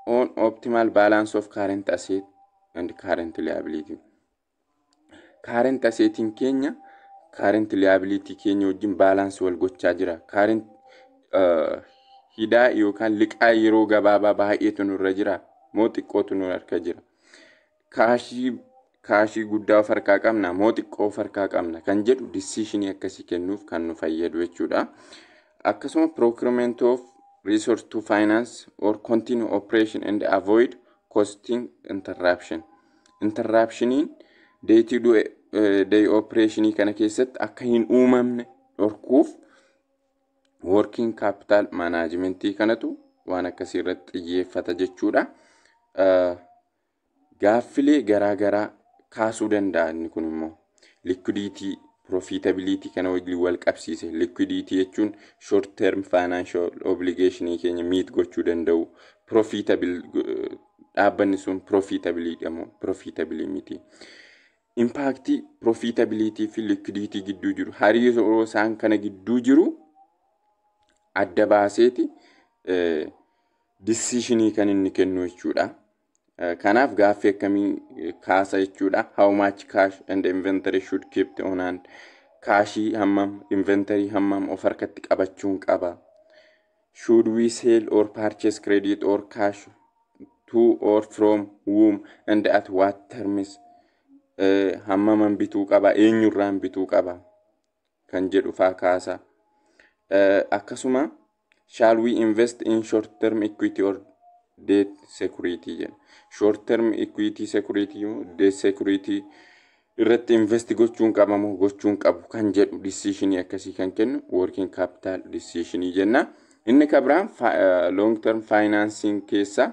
Speaker 1: on optimal balance of current asset and current liability. Current assetiin keenya current liability keenya wajjin balance wal gochaa jira. Current hidaa yookaan liqaa yeroo gabaabaa baay'eetu nurra jira moo xiqqootu nu harka jira? Cashii guddaa of harkaa qabna moo xiqqoo of harkaa qabna kan jedhu decisionii akkasii kennuuf kan nu fayyadu jechuudha. Akkasuma procurement of resource to finance or continue operation and avoid costing interruption. Interruptioniin day to day operationii kana keessatti akka hin uumamne dhorkuuf working capital managementii kanatu waan akkasii irratti xiyyeeffata jechuudha. Gaaffilee garaa garaa kaasuu danda'a. Inni kun immoo liquidity, profitability kana wajjin wal qabsiise. Liquidity jechuun short term financial obligation keenya meet gochuu danda'u, profitable, dhaabbanni sun profitable moo profitable miti. Impactii profitability fi liquidity gidduu jiru, hariiroo isaan kana gidduu jiru adda baaseeti decisionii kan inni kennu jechuudha. Kanaaf gaaffii akkamii kaasa jechuudha. How much cash and inventory should keep on hand? Cashii hammam, inventory hammam of harkatti qabachuun qaba? Should we sell or purchase credit or cash, to or from whom and at what terms? Hammaman bituu qaba? Eenyurraan bituu qaba? Kan jedhu faa kaasa. Akkasuma shall we invest in short term equity or debt security jedha. Short term equity security, debt security irratti invest gochuun qabamu gochuun qabu kan jedhu decisionii akkasii kan kennu working capital decisionii jenna. Inni kabiraan long term financing keessa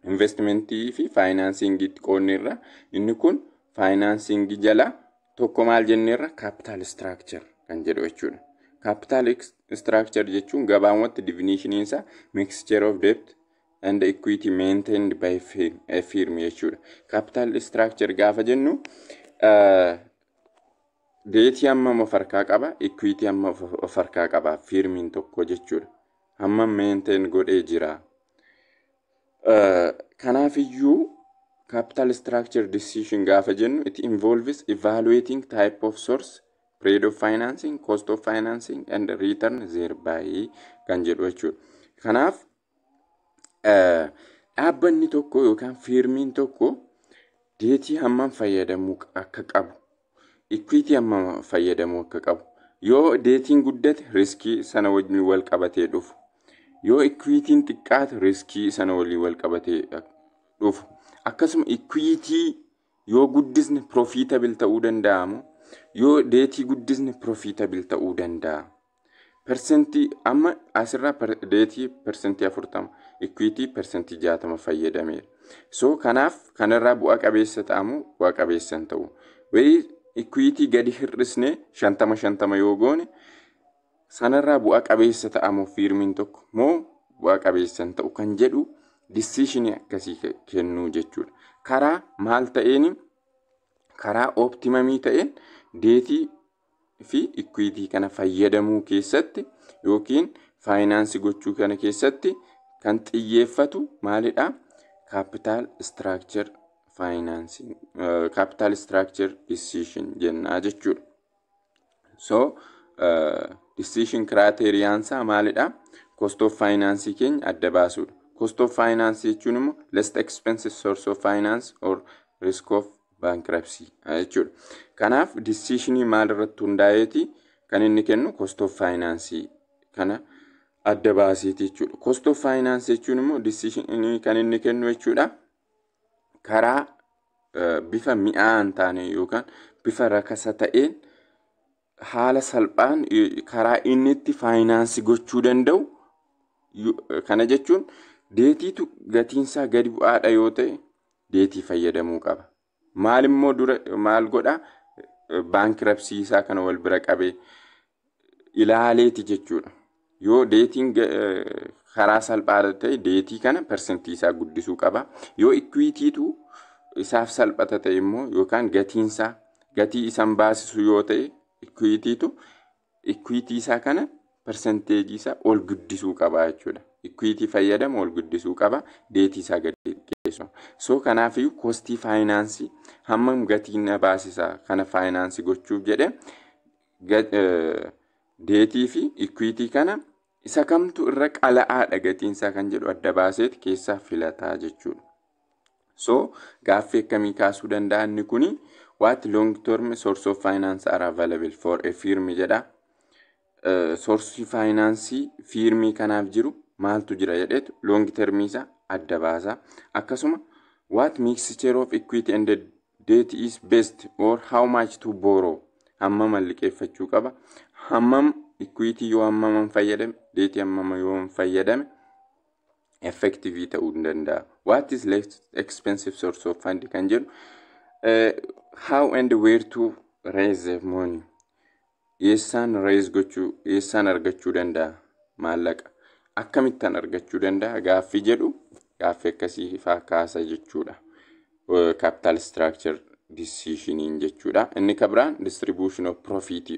Speaker 1: investmentii fi financingiitti qoonneerra. Inni kun financingii jala tokko maal jenneerra? Capital structure kan jedhu jechuudha. Capital structure jechuun gabaabumatti definitioniin isaa mixture of debt and equity maintained by firm, a firm jechuudha. Capital structure gaafa jennu debtii hammam of harkaa qaba, equity hammam of harkaa qaba firmiin tokko jechuudha. Hammam maintain godhee jira. Kanaafiyyuu capital structure decision gaafa jennu, it involves evaluating type of source, period of financing, cost of financing and return thereby kan jedhu jechuudha. Kanaaf dhaabbanni tokko yookaan firmiin tokko debtii hammam fayyadamuu akka qabu, equity hammam fayyadamuu akka qabu, yoo debtiin guddate riskii sana wajjin wal qabatee dhufu, yoo equityn xiqqaate riskii sana waliin wal qabatee dhufu, akkasuma equity yoo guddisne profitable ta'uu danda'amu, yoo debtii guddisne profitable ta'uu danda'a. Percentii amma asirraa debtii 40%, equity 60% fayyadameera. So kanaaf kanarraa bu'a qabeessa ta'amu bu'a qabeessa hin ta'u. Wayii equity gadi hir'isne 50-50 yoo goone sanarraa bu'a qabeessa ta'amu firmiin tokko moo bu'a qabeessa hin ta'u kan jedhu decisionii akkasii kennuu jechuudha. Karaa maal ta'een? Karaa optimumii ta'een debtii fi equity kana fayyadamuu keessatti yookiin finance gochuu kana keessatti Kan xiyyeeffatu maalidha? Capital structure financing, capital structure decision jennaa jechuudha. So decision criteriaan isaa maalidha? Cost of finance keenya adda baasuudha. Cost of finance jechuun immoo less expensive source of finance or risk of bankruptcy jechuudha. Kanaaf decisionii maal irratti hundaa'eeti kan inni kennu? Cost of finance kana adda baaseeti jechuudha. Cost of finance jechuun immoo decisionii kan inni kennu jechuudha. Karaa bifa mi'aa hin taane yookaan bifa rakasa ta'een, haala salphaan karaa inni itti finance gochuu danda'u. Kana jechuun debtiitu gatiinsaa gadi bu'aadha yoo ta'e, debt fayyadamuu qaba. Maal immoo dura maal godhaa? Bankruptcy isaa kana wal bira qabee ilaaleeti jechuudha. Yoo debtiin karaa salphaa ta'e, debt kana percentii isaa guddisuu qaba. Yoo equitytu isaaf salphata ta'e immoo, yookaan gatiinsaa gatii isan baasisu yoo ta'e, equitytu equity isaa kana percentageii isaa ol guddisuu qaba jechuudha. Equity fayyadamu ol guddisuu qaba, debt isaa gadi xiqqeessu. So kanaafiyyuu costii finance hammam gatiin na baasisaa kana finance gochuuf jedhe, debt fi equity kana isa kamtu irra qala'aadha gatiinsaa kan jedhu adda baaseet keessaa filataa jechuudha. So gaaffii akkamii kaasuu danda'a inni kuni? What long term source of finance are available for a firm jedha. Source finance firmii kanaaf jiru maaltu jira jedheetu long term isaa adda baasa. Akkasuma what mixture of equity and debt is best or how much to borrow, hammam liqeeffachuu qaba, hammam equity yoo hammam fayyadame, debt hammam yoo fayyadame effective ta'uu danda'a. What is less expensive source of fund kan jedhu, how and where to raise the money, eessaan raise gochuu, eessaan argachuu danda'a maallaqa, akkamittaan argachuu danda'a gaaffii jedhu, gaaffii akkasii faa kaasa jechuudha. Capital structure decisioniin jechuudha. Inni kabiraan distribution of profit.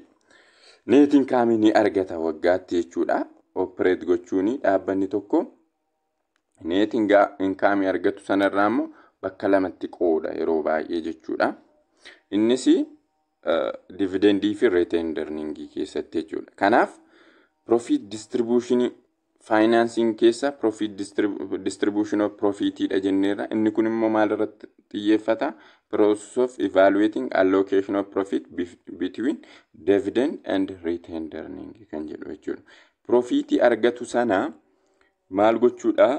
Speaker 1: Net income ni argata waggaatti jechuudha. Operate gochuuni dhaabbanni tokko net income argatu sanarraa immoo bakka lamatti qooda yeroo baay'ee jechuudha. Innis dividendii fi retained earning keessatti jechuudha. Kanaaf profit distribution financing keessa profit distribution of profitidha jenneerra. Inni kun immoo maal irratti xiyyeeffata? Process of evaluating allocation of profit between dividend and retained earning kan jedhu jechuudha. Profitii argatu sana maal gochuudha?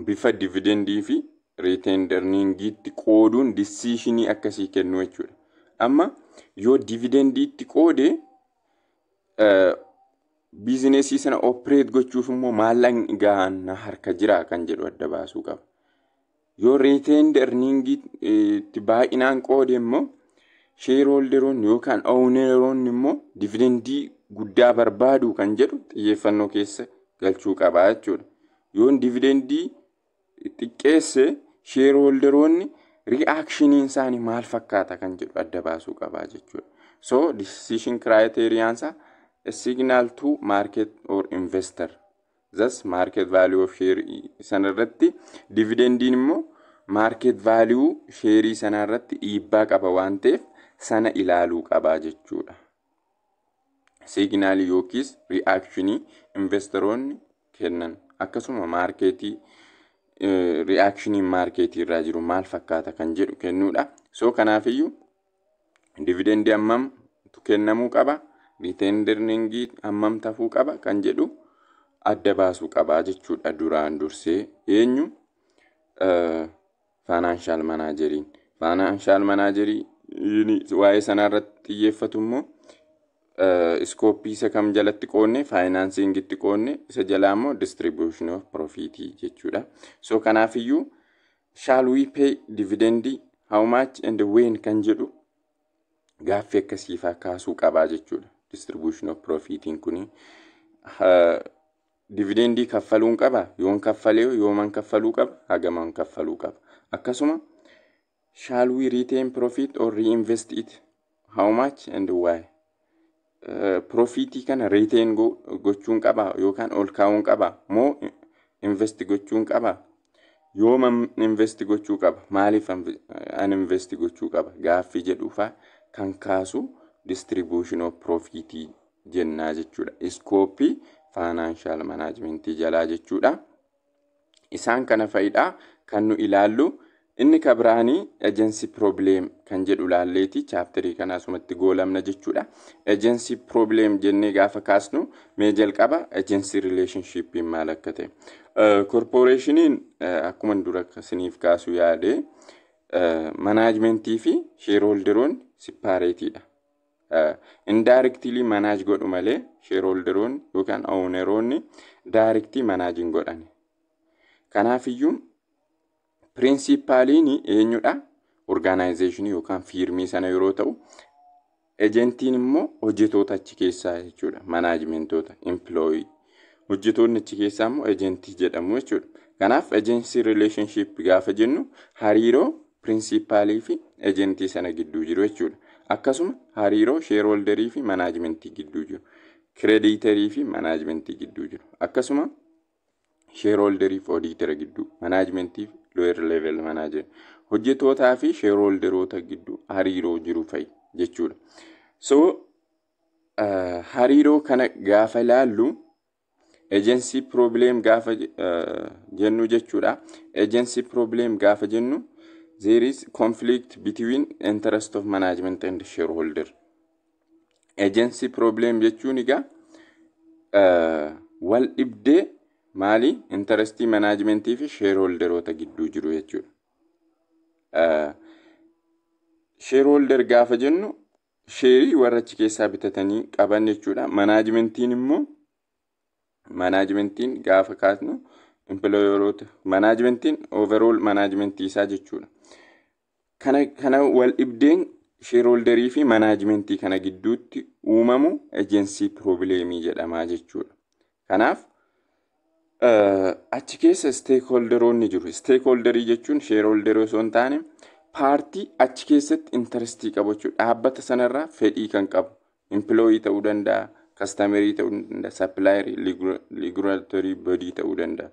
Speaker 1: Bifa dividendii fi retained earningiitti qooduun decisionii akkasii kennu jechuudha. Amma yoo dividendiitti qoode, businessii sana operate gochuuf immoo maallaqni gahaan na harka jira kan jedhu adda baasuu qaba. Yoo retained earningiitti baay'inaan qoode immoo, shareholderoonni yookaan owneroonni immoo dividendii guddaa barbaadu kan jedhu xiyyeeffannoo keessa galchuu qaba jechuudha. Yoo dividendii xiqqeesse, shareholderoonni reactioniin isaanii maal fakkaata kan jedhu adda baasuu qaba jechuudha. So decision criterion isaa a signal to market or investor. Thus market value of share sana irratti, dividendiin immoo market value shareii sana irratti dhiibbaa qaba waan ta'eef, sana ilaaluu qaba jechuudha. Signalii yookiis reactionii investoroonni kennan, akkasuma marketii reactioniin marketii irraa jiru maal fakkaata kan jedhu kennuudha. So kanaafiyyuu dividendii hammamtu kennamuu qaba, retained earningii hammam tafuu qaba kan jedhu adda baasuu qaba jechuudha duraan dursee. Eenyu? Financial manageriin. Financial managerii waa'ee sanarratti xiyyeeffatu immoo scopeii isa kam jalatti qoonne? Financingitti qoonne. Isa jalaa immoo distribution of profitii jechuudha. So kanaafiyyuu shall we pay dividend, how much and when kan jedhu gaaffii akkasiifaa kaasuu qabaa jechuudha. Distribution of profitiin kuni dividendii kaffaluun qaba, yoon kaffalee, yooman kaffaluu qaba, hagaman kaffaluu qaba. Akkasuma shall we retain profit or reinvest it, how much and why? Profitii kana retain gochuun qaba yookaan ol kaa'uun qaba moo Invest gochuun qaba? Yooma invest gochuu qaba? Maaliif an invest gochuu qaba? Gaaffii jedhuufaa kan kaasu distribution of profitii jennaa jechuudha. Scopeii financial managementii jalaa jechuudha. Isaan kana fa'idha kan nu ilaallu. Inni kabiraanii agency problem kan jedhu laalleeti chapterii kana asumatti goolamna jechuudha. Agency problem jennee gaafa kaasnu, mee jalqaba agency relationshipiin maal akka ta'e. Corporationiin akkuma dura isiniif kaasu yaade, managementii fi shareholderoonni separateiidha. Indirectly manage godhu malee shareholderoonni yookaan owneroonni directly manage hin godhani. Kanaafiyyuu principaliin eenyudha? Organizationii yookaan firmii sana yeroo ta'u, agentiin immoo hojjetoota achi keessaa jechuudha. Managementoota, employee. Hojjetoonni achi keessaa immoo agentii jedhamu jechuudha. Kanaaf agency relationship gaafa jennu hariiroo principalii fi agentii sana gidduu jiru jechuudha. Akkasuma hariiroo shareholderii fi managementii gidduu jiru. Creditorii fi managementii gidduu jiru. Akkasuma shareholderii fi auditora gidduu, managementii fi lower level manager, hojjetootaa fi shareholderoota gidduu hariiroo jiru fa'i jechuudha. So hariiroo kana gaafa ilaallu, agency problem gaafa jennu jechuudha. Agency problem gaafa jennu, there is conflict between interest of management and shareholder. Agency problem jechuun egaa wal dhibdee maali? Interestii managementii fi shareholderoota gidduu jiru jechuudha. Shareholder gaafa jennu shareii warra achi keessaa bitatanii qaban jechuudha. Managementiin immoo, managementiin gaafa kaasnu, employeroota, managementiin overall managementii isaa jechuudha. Kana wal dhibdeen shareholderii fi managementii kana gidduutti uumamu agency problemii jedhama jechuudha. Kanaaf achi keessa stakeholderoonni jiru. Stakeholderii jechuun shareholderii osoo hin taane partyii achi keessatti interestii qabu jechuudha. Dhaabbata sanarraa fedhii kan qabu. Employee ta'uu danda'a, customerii ta'uu danda'a, supplierii, regulatory body ta'uu danda'a.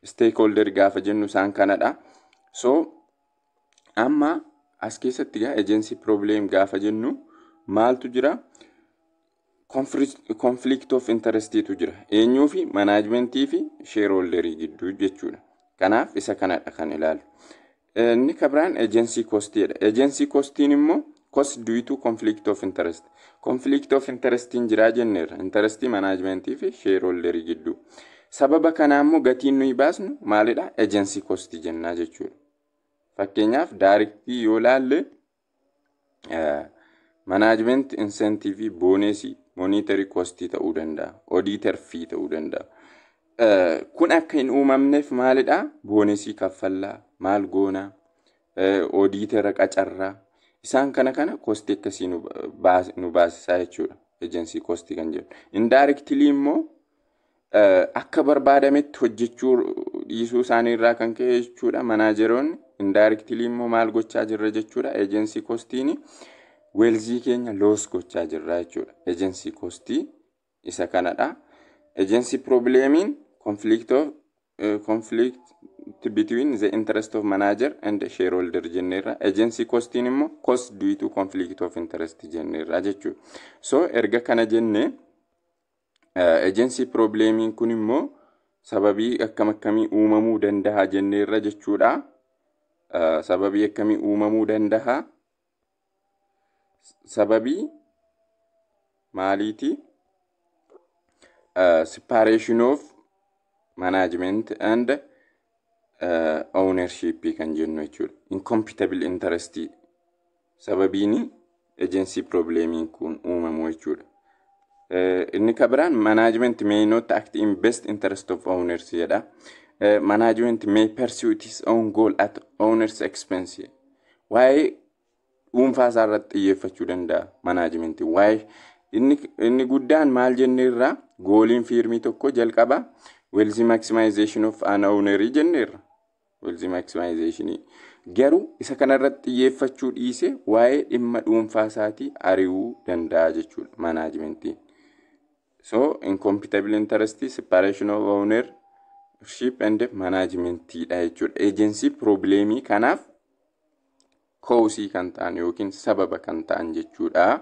Speaker 1: Stakeholder gaafa jennu isaan kanadha. So amma as keessatti gaa agency problem gaafa jennu maaltu jira? Conflict of interestiitu jira. Eenyuu fi? Managementii fi shareholderii gidduu jechuudha. Kanaaf isa kanadha kan ilaalu. Inni kabiraan agency costiidha. Agency costiin immoo cost due to conflict of interest. Conflict of interestiin jiraa jenneerra. Interestii managementii fi shareholderii gidduu. Sababa kanaa immoo gatiin nuyi baasnu maalidha? Agency costii jennaa jechuudha. Fakkeenyaaf directii yoo laalle, management incentiveii, bonusii, monetary costii ta'uu danda'a. Auditor fee ta'uu danda'a. Kun akka hin uumamneef maalidha? Bonusii kaffallaa, maal goonaa, auditora qacarraa. Isaan kana costii akkasii nu baasisaa jechuudha. Agency costii kan jedhu. Indirectly immoo akka barbaadametti hojjechuu dhiisuu isaanii irraa kan ka'e jechuudha. Manageroonni indirectly immoo maal gochaa jirra jechuudha? Agency costiin wealthii keenya loss gochaa jirra jechuudha. Agency costii isa kanadha. Agency problemiin conflict between the interest of manager and shareholder jenneerra. Agency costiin immoo cost due to conflict of interest jenneerra jechuudha. So erga kana jenne, agency problemiin kun immoo sababii akkam akkamii uumamuu danda'a jenneerra jechuudha. Sababii akkamii uumamuu danda'a? Sababii maaliiti? Separation of management and ownership kan jennu jechuudha. Incompatible interest sababiin agency problemiin kun uumamu jechuudha. Inni kabiraan management may not act in best interest of owners jedha. Management may pursue its own goal at owners expense. Waa'ee dhuunfaa isaa irratti xiyyeeffachuu danda'a managementii. Waa'ee inni guddaan maal jenneerra? Goaliin firmii tokko jalqaba wealth maximization of an owner jenneerra. Wealth maximization garuu isa kanarratti xiyyeeffachuu dhiise waa'ee dhimma dhuunfaa isaatii ari'uu danda'a jechuudha managementiin. So incompatible interest, separation of owner Ownership and managementiidha jechuudha. Agency problemii kanaaf causeii kan ta'an yookiin sababa kan ta'an jechuudha.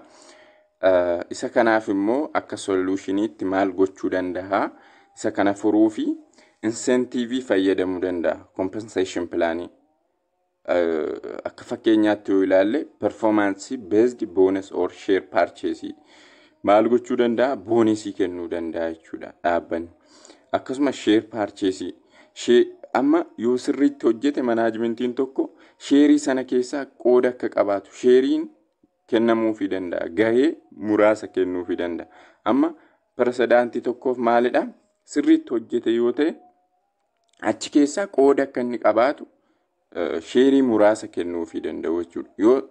Speaker 1: Isa kanaaf immoo akka solutioniitti maal gochuu danda'a? Isa kana furuu fi incentiveii fayyadamuu danda'a. Compensation planii. Akka fakkeenyaatti yoo ilaalle, performance based bonus or share purchase maal gochuu danda'a? Bonusii kennuu danda'a jechuudha dhaabbanni. Akkasuma share purchase, amma yoo sirriitti hojjete managementiin tokko shareii sana keessaa qooda akka qabaatu shareiin kennamuufii danda'a. Gahee muraasa kennuufii danda'a. Amma pirezidaantii tokkoof maalidha? Sirriitti hojjete yoo ta'e, achi keessaa qooda akka inni qabaatu shareii muraasa kennuufii danda'u jechuudha.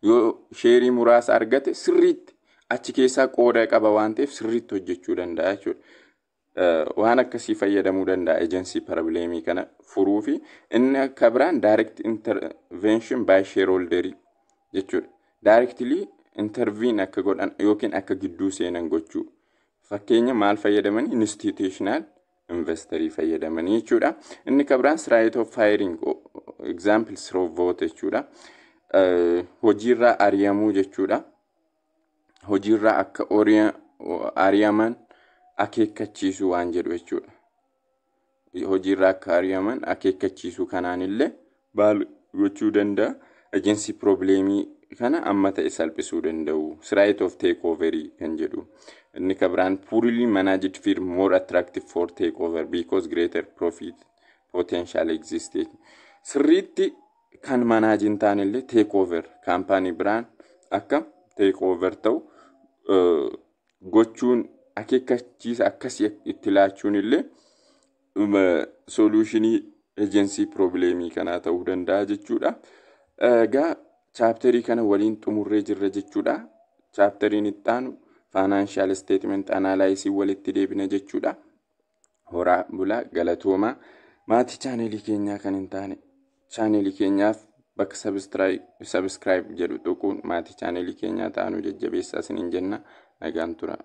Speaker 1: Yoo shareii muraasa argate, sirriitti achi keessaa qooda qaba waan ta'eef sirriitti hojjechuu danda'a jechuudha. Waan akkasii fayyadamuu danda'a agency problemii kana furuu fi inni akka biraan direct intervention by shareholderii jechuudha. Directly intervene akka godhan yookiin akka gidduu seenan gochuu. Fakkeenya maal fayyadamanii? Institutional investorii fayyadamanii jechuudha. Inni kan biraan right of firing, example through vote jechuudha. Hojiirraa ari'amuu jechuudha. Hojiirraa akka ari'aman akeekkachiisuu waan jedhu jechuudha. Hojiirraa akka ari'aman akeekkachiisuu kanaan illee maal gochuu danda'a? Agency problemii kana amma ta'e salphisuu danda'u. Right of takeoverii kan jedhu. Inni kan biraan poorly managed firm more attractive for takeover because greater profit potential exists. Sirriitti kan manage hin taane illee takeover kaampaanii biraan akka takeover ta'u gochuun, akeekkachiisa akkasii itti laachuun illee solutionii agency problemii kanaa ta'uu danda'a jechuudha. Egaa chapterii kana waliin xumurree jirra jechuudha. Chapteriin itti aanu financial statement analysisii walitti deebina jechuudha. Horaa bulaa, galatoomaa. Maatii channelii keenyaa kan hin taane, channelii keenyaaf bakka subscribe jedhu tuquun maatii channelii keenyaa ta'anuu jajjabeessaa isiniin jenna. Nagaan tura.